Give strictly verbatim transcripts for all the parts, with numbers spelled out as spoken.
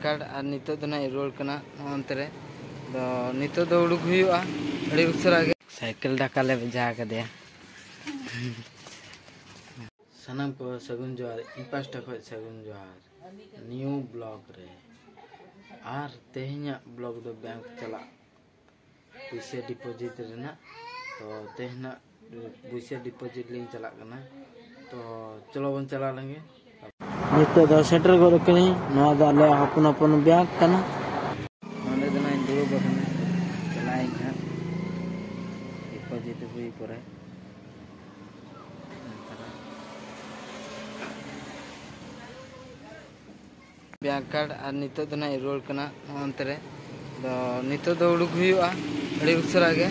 Card ᱟᱨ ᱱᱤᱛᱚᱜ ᱫᱚ ᱱᱟᱜ ᱤᱧ ᱨᱩᱣᱟᱹᱲ ᱠᱟᱱᱟ ᱱᱚᱜᱼᱚ ᱱᱚᱱᱛᱮ ᱨᱮ᱾ ᱫᱚ ᱱᱤᱛᱚᱜ ᱫᱚ ᱩᱰᱩᱠ ᱦᱩᱭᱩᱜᱼᱟ ᱟᱹᱰᱤ ᱩᱥᱟᱹᱨᱟ ᱜᱮ᱾ ᱥᱟᱭᱠᱮᱞ ᱰᱷᱟᱠᱟ ᱞᱮ ᱵᱷᱮᱡᱟ ᱠᱟᱫᱮᱭᱟ᱾ ᱥᱟᱱᱟᱢ ᱠᱚ ᱥᱟᱹᱜᱩᱱ ᱡᱚᱦᱟᱨ, ᱤᱧ ᱯᱟᱦᱴᱟ ᱠᱷᱚᱱ ᱥᱟᱹᱜᱩᱱ ᱡᱚᱦᱟᱨ ᱱᱤᱭᱩ ᱵᱞᱚᱜ ᱨᱮ᱾ ᱟᱨ ᱛᱮᱦᱮᱧᱟᱜ ᱵᱞᱚᱜ ᱫᱚ ᱵᱮᱝᱠ ᱪᱟᱞᱟᱜ ᱯᱩᱭᱥᱟᱹ ᱰᱤᱯᱚᱡᱤᱴ ᱨᱮᱱᱟᱜ᱾ ᱛᱚ ᱛᱮᱦᱮᱧᱟᱜ ᱯᱩᱭᱥᱟᱹ ᱰᱤᱯᱚᱡᱤᱴ ᱞᱤᱧ ᱪᱟᱞᱟᱜ ᱠᱟᱱᱟ᱾ ᱛᱚ ᱪᱚᱞᱚ ᱵᱚᱱ ᱪᱟᱞᱟᱣ ᱞᱮᱱᱜᱮ᱾ ᱱᱤᱛᱚᱜ ᱫᱚ ᱥᱮᱴᱮᱨ ᱜᱚᱫ ᱠᱟᱹᱱᱟᱹᱧ᱾ ᱱᱚᱣᱟ ᱫᱚ ᱟᱞᱮᱭᱟᱜ ᱦᱚᱯᱚᱱ ᱦᱚᱯᱚᱱ ᱵᱮᱝᱠ ᱠᱟᱱᱟ᱾ ᱱᱚᱸᱰᱮ ᱫᱚ ᱱᱟᱜ ᱤᱧ ᱫᱩᱲᱩᱵ ᱟᱠᱟᱱᱟ, ᱪᱟᱞᱟᱜ ᱟᱹᱧ ᱦᱟᱸᱜ ᱰᱤᱯᱚᱡᱤᱴ ᱦᱩᱭ ᱯᱚᱨᱮ᱾ ᱵᱮᱝᱠ ᱠᱟᱨᱰ ᱟᱨ ᱱᱤᱛᱚᱜ ᱫᱚ ᱱᱟᱜ ᱤᱧ ᱨᱩᱣᱟᱹᱲ ᱠᱟᱱᱟ ᱱᱚᱜᱼᱚ ᱱᱚᱱᱛᱮ ᱨᱮ᱾ ᱫᱚ ᱱᱤᱛᱚᱜ ᱫᱚ ᱩᱰᱩᱠ ᱦᱩᱭᱩᱜᱼᱟ ᱟᱹᱰᱤ ᱩᱥᱟᱹᱨᱟ ᱜᱮ᱾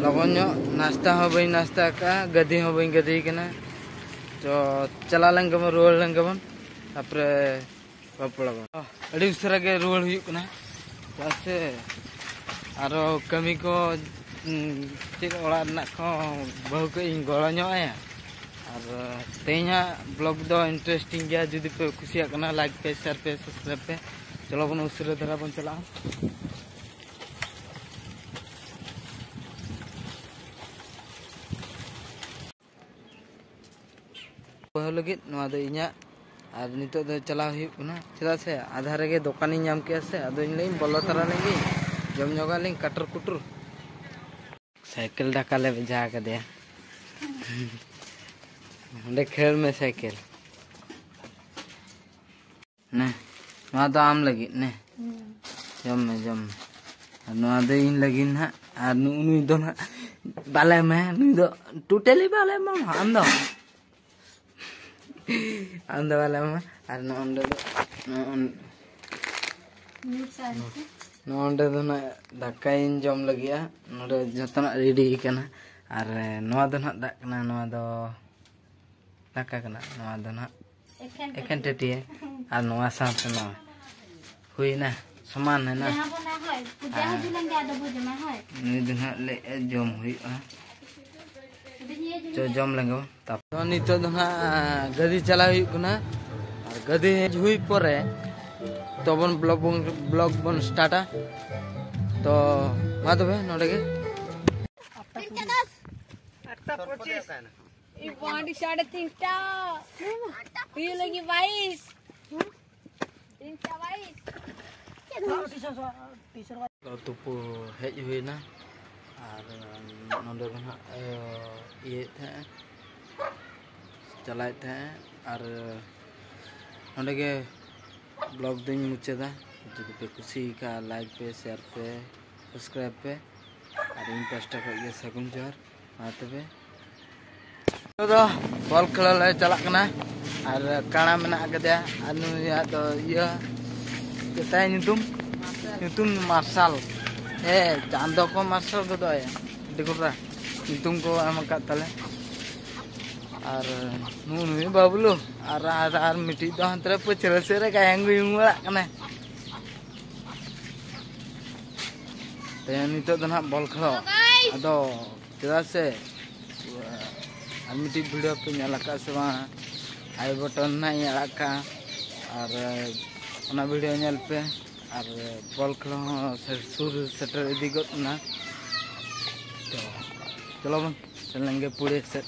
ᱞᱚᱜᱚᱱ ᱧᱚᱜ, ᱱᱟᱥᱛᱟ ᱦᱚᱸ ᱵᱟᱹᱧ ᱱᱟᱥᱛᱟ ᱟᱠᱟᱫᱼᱟ, ᱜᱟᱹᱫᱤ ᱦᱚᱸ ᱵᱟᱹᱧ ᱜᱟᱹᱫᱤ ᱠᱟᱱᱟ᱾ ᱛᱚ ᱪᱟᱞᱟᱣ ᱞᱮᱱ ᱜᱮᱵᱚᱱ, ᱨᱩᱣᱟᱹᱲ ᱞᱮᱱ ᱜᱮᱵᱚᱱ, ᱛᱟᱨᱯᱚᱨᱮ ᱨᱚᱯᱚᱲ ᱟᱵᱚᱱ᱾ ᱟᱹᱰᱤ ᱩᱥᱟᱹᱨᱟ ᱜᱮ ᱨᱩᱣᱟᱹᱲ ᱦᱩᱭᱩᱜ ᱠᱟᱱᱟ, ᱪᱮᱫᱟᱜ ᱥᱮ ᱟᱨᱚ ᱠᱟᱹᱢᱤ ᱠᱚ, ᱩᱸ, ᱪᱮᱫ ᱚᱲᱟᱜ ᱨᱮᱱᱟᱜ ᱠᱚ ᱵᱟᱹᱦᱩ ᱠᱟᱹᱡ ᱤᱧ ᱜᱚᱲᱚ ᱧᱚᱜ ᱟᱭᱟ᱾ ᱟᱨ ᱛᱮᱦᱮᱧᱟᱜ ᱵᱞᱚᱜ ᱫᱚ ᱤᱱᱴᱟᱨᱮᱥᱴᱤᱝ ᱜᱮᱭᱟ, ᱡᱩᱫᱤ ᱯᱮ ᱠᱩᱥᱤᱭᱟᱜ ᱠᱟᱱᱟ ᱞᱟᱭᱤᱠ ᱯᱮ, ᱥᱮᱭᱟᱨ ᱯᱮ, ᱥᱟᱵᱥᱠᱨᱟᱭᱤᱵ ᱯᱮ᱾ ᱪᱚᱞᱚ ᱵᱚᱱ ᱩᱥᱟᱹᱨᱟ ᱫᱷᱟᱨᱟ ᱵᱚᱱ ᱪᱟᱞᱟᱜᱼᱟ᱾ ᱵᱟᱹᱦᱩ ᱞᱟᱹᱜᱤᱫ ᱱᱚᱣᱟ ᱫᱚ ᱤᱧᱟᱹᱜ᱾ ᱟᱨ ᱱᱤᱛᱚᱜ ᱫᱚ ᱪᱟᱞᱟᱣ ᱦᱩᱭᱩᱜ ᱠᱟᱱᱟ, ᱪᱮᱫᱟᱜ ᱥᱮ ᱟᱫᱷᱟ ᱨᱮᱜᱮ ᱫᱚᱠᱟᱱᱤᱧ ᱧᱟᱢ ᱠᱮᱜᱼᱟ ᱥᱮ, ᱟᱫᱚ ᱤᱧ ᱞᱟᱹᱭᱟᱹᱧ ᱵᱚᱞᱚ ᱛᱟᱨᱟ ᱞᱮᱱ ᱜᱤᱧ, ᱡᱚᱢ ᱧᱚᱜᱟ ᱞᱤᱧ ᱠᱟᱴᱩᱨ ᱠᱩᱴᱩᱨ᱾ ᱥᱟᱭᱠᱮᱞ ᱰᱷᱟᱠᱟ ᱞᱮ ᱵᱷᱮᱡᱟ ᱠᱟᱫᱮᱭᱟ᱾ ᱚᱸᱰᱮ ᱠᱷᱟᱹᱲ ᱢᱮ ᱥᱟᱭᱠᱮᱞ᱾ ᱱᱮ, ᱱᱚᱣᱟ ᱫᱚ ᱟᱢ ᱞᱟᱹᱜᱤᱫ ᱱᱮ᱾ ᱦᱩᱸ᱾ ᱡᱚᱢ ᱢᱮ, ᱡᱚᱢ ᱢᱮ᱾ ᱟᱨ ᱱᱚᱣᱟ ᱫᱚ ᱤᱧ ᱞᱟᱹᱜᱤᱫ ᱱᱟᱦᱟᱜ᱾ ᱟᱨ ᱱᱩᱜᱼᱩ ᱱᱩᱭ ᱫᱚ ᱱᱟᱦᱟᱜ ᱵᱟᱞᱮ ᱮᱢᱟᱭᱟ, ᱱᱩᱭ ᱫᱚ ᱴᱳᱴᱟᱞᱤ ᱵᱟᱞᱮ ᱮᱢᱟᱢᱟ᱾ ᱟᱢ ᱫᱚ, ᱟᱢ ᱫᱚ ᱵᱟᱞᱮ ᱮᱢᱟᱢᱟ᱾ ᱟᱨ ᱱᱚᱜᱼᱚ ᱱᱚᱰᱮ ᱫᱚ, ᱱᱚᱜᱼᱚ ᱱᱚᱰᱮ ᱫᱚ ᱱᱟᱦᱟᱜ ᱫᱟᱠᱟᱧ ᱡᱚᱢ ᱞᱟᱹᱜᱤᱫᱼᱟ᱾ ᱱᱚᱰᱮ ᱡᱚᱛᱚᱱᱟᱜ ᱨᱮᱰᱤ ᱠᱟᱱᱟ᱾ ᱟᱨ ᱱᱚᱣᱟ ᱫᱚ ᱱᱟᱦᱟᱜ ᱫᱟᱜ ᱠᱟᱱᱟ, ᱱᱚᱣᱟ ᱫᱚ ᱫᱟᱠᱟ ᱠᱟᱱᱟ, ᱱᱚᱣᱟ ᱫᱚ ᱱᱟᱦᱟᱜ ᱮᱠᱷᱮᱱ ᱮᱠᱷᱮᱱ ᱴᱟᱹᱴᱭᱟᱹ᱾ ᱟᱨ ᱱᱚᱣᱟ ᱥᱟᱶᱛᱮ ᱱᱚᱣᱟ ᱦᱩᱭᱱᱟ, ᱥᱚᱢᱟᱱ ᱮᱱᱟ᱾ ᱡᱟᱦᱟᱸ ᱵᱚᱱ ᱦᱳᱭ, ᱯᱩᱡᱟ ᱟᱨ ᱦᱤᱡᱩᱜ ᱞᱮᱱ ᱜᱮ ᱟᱫᱚ ᱵᱚ ᱡᱚᱢᱟ, ᱦᱳᱭ᱾ ᱱᱩᱭ ᱫᱚ ᱱᱟᱦᱟᱜ ᱞᱮ ᱡᱚᱢ ᱦᱩᱭᱩᱜᱼᱟ᱾ ᱦᱩᱰᱤᱧ ᱤᱭᱟᱹ ᱡᱚᱢ ᱪᱚ, ᱡᱚᱢ ᱞᱮᱸᱜᱟ ᱵᱚᱱ᱾ ᱛᱟᱯ-, ᱛᱚ, ᱱᱤᱛᱚᱜ ᱫᱚ ᱱᱟᱦᱟᱜ ᱜᱟᱹᱫᱤ ᱪᱟᱞᱟᱣ ᱦᱩᱭᱩᱜ ᱠᱟᱱᱟ᱾ ᱟᱨ ᱜᱟᱹᱫᱤ ᱦᱮᱡ ᱦᱩᱭ ᱯᱚᱨᱮ ᱛᱚᱵᱚᱱ ᱵᱞᱚᱜ ᱵᱚᱱ ᱵᱞᱚᱜ ᱵᱚᱱ ᱥᱴᱟᱨᱴᱟ᱾ ᱛᱚ ᱢᱟ ᱛᱚᱵᱮ ᱱᱚᱰᱮ ᱜᱮ᱾ ᱟᱴᱴᱟ ᱯᱚᱸᱪᱤᱥ᱾ ᱤ ᱵᱟᱹᱰᱤ ᱥᱟᱲᱮ ᱛᱤᱱᱴᱟ᱾ ᱦᱩᱭᱩᱜ ᱞᱟᱹᱜᱤᱫ ᱵᱟᱭᱤᱥ᱾ ᱛᱤᱱᱴᱟ ᱵᱟᱭᱤᱥ᱾ ᱛᱩᱯᱩ ᱦᱮᱡ ᱦᱩᱭᱱᱟ᱾ ᱟᱨ ᱱᱚᱰᱮ ᱫᱚ ᱱᱟᱦᱟᱜ ᱤᱭᱟᱹᱭᱮᱫ ᱛᱟᱦᱮᱸᱜᱼᱟ, ᱪᱟᱞᱟᱣᱮᱫ ᱛᱟᱦᱮᱸᱜᱼᱟ᱾ ᱟᱨ ᱱᱚᱰᱮ ᱜᱮ ᱵᱞᱚᱜ ᱫᱚᱧ ᱢᱩᱪᱟᱹᱫᱟ᱾ ᱡᱩᱫᱤ ᱯᱮ ᱠᱩᱥᱤᱭᱟᱠᱟᱜᱼᱟ, ᱞᱟᱭᱤᱠ ᱯᱮ, ᱥᱮᱭᱟᱨ ᱯᱮ, ᱥᱟᱵᱥᱠᱨᱟᱭᱤᱵ ᱯᱮ᱾ ᱟᱨ ᱤᱧ ᱯᱟᱥᱴᱟ ᱠᱷᱚᱱ ᱜᱮ ᱥᱟᱹᱜᱩᱱ ᱡᱚᱦᱟᱨ᱾ ᱢᱟ ᱛᱚᱵᱮ, ᱱᱤᱛᱚᱜ ᱫᱚ ᱵᱚᱞ ᱠᱷᱮᱞᱳ ᱞᱮ ᱪᱟᱞᱟᱜ ᱠᱟᱱᱟ᱾ ᱟᱨ ᱠᱟᱬᱟ ᱢᱮᱱᱟᱜ ᱟᱠᱟᱫᱮᱭᱟ᱾ ᱟᱨ ᱱᱩᱭᱟᱜ ᱫᱚ ᱤᱭᱟᱹ, ᱪᱮᱫ ᱛᱟᱭ ᱧᱩᱛᱩᱢ? ᱧᱩᱛᱩᱢ ᱢᱟᱨᱥᱟᱞ᱾ ᱦᱮᱸ, ᱪᱟᱸᱫᱚ ᱠᱚ ᱢᱟᱨᱥᱟᱞ ᱜᱚᱫᱚᱜᱼᱟᱭᱟ᱾ ᱟᱹᱰᱤ ᱠᱚᱴᱨᱟ ᱧᱩᱛᱩᱢ ᱠᱚ ᱮᱢ ᱟᱠᱟᱫ ᱛᱟᱞᱮ᱾ ᱟᱨ ᱱᱩᱭ ᱱᱩᱭ ᱵᱟᱵᱞᱩ᱾ ᱟᱨ ᱟᱨ ᱟᱨ ᱢᱤᱫᱴᱤᱡ ᱫᱚ ᱦᱟᱱᱛᱮ ᱨᱮ ᱯᱟᱹᱪᱷᱞᱟᱹ ᱥᱮᱫ ᱨᱮ ᱜᱟᱭᱟᱝ ᱜᱩᱭᱩᱝ ᱵᱟᱲᱟᱜ ᱠᱟᱱᱟᱭ᱾ ᱛᱮ ᱱᱤᱛᱚᱜ ᱫᱚ ᱱᱟᱦᱟᱜ ᱵᱚᱞ ᱠᱷᱮᱞᱳ᱾ ᱟᱫᱚ ᱪᱮᱫᱟᱜ ᱥᱮ ᱟᱨ ᱢᱤᱫᱴᱤᱡ ᱵᱷᱤᱰᱤᱭᱳ ᱯᱮ ᱧᱮᱞ ᱟᱠᱟᱫ ᱥᱮ ᱵᱟᱝ? ᱟᱭ ᱵᱚᱴᱚᱱ ᱱᱟᱦᱟᱜ ᱤᱧ ᱟᱲᱟᱜ ᱠᱟᱜᱼᱟ᱾ ᱟᱨ ᱚᱱᱟ ᱵᱷᱤᱰᱤᱭᱳ ᱧᱮᱞ ᱯᱮ᱾ ᱟᱨ ᱵᱚᱞ ᱠᱷᱮᱞᱳ ᱦᱚᱸ ᱥᱮ-, ᱥᱩᱨ ᱥᱮᱴᱮᱨ ᱤᱫᱤ ᱜᱚᱫ ᱮᱱᱟ᱾ ᱛᱚ ᱪᱚᱞᱚ ᱵᱚᱱ ᱥᱮᱱ ᱞᱮᱱ ᱜᱮ ᱯᱩᱲᱤ ᱥᱮᱫ᱾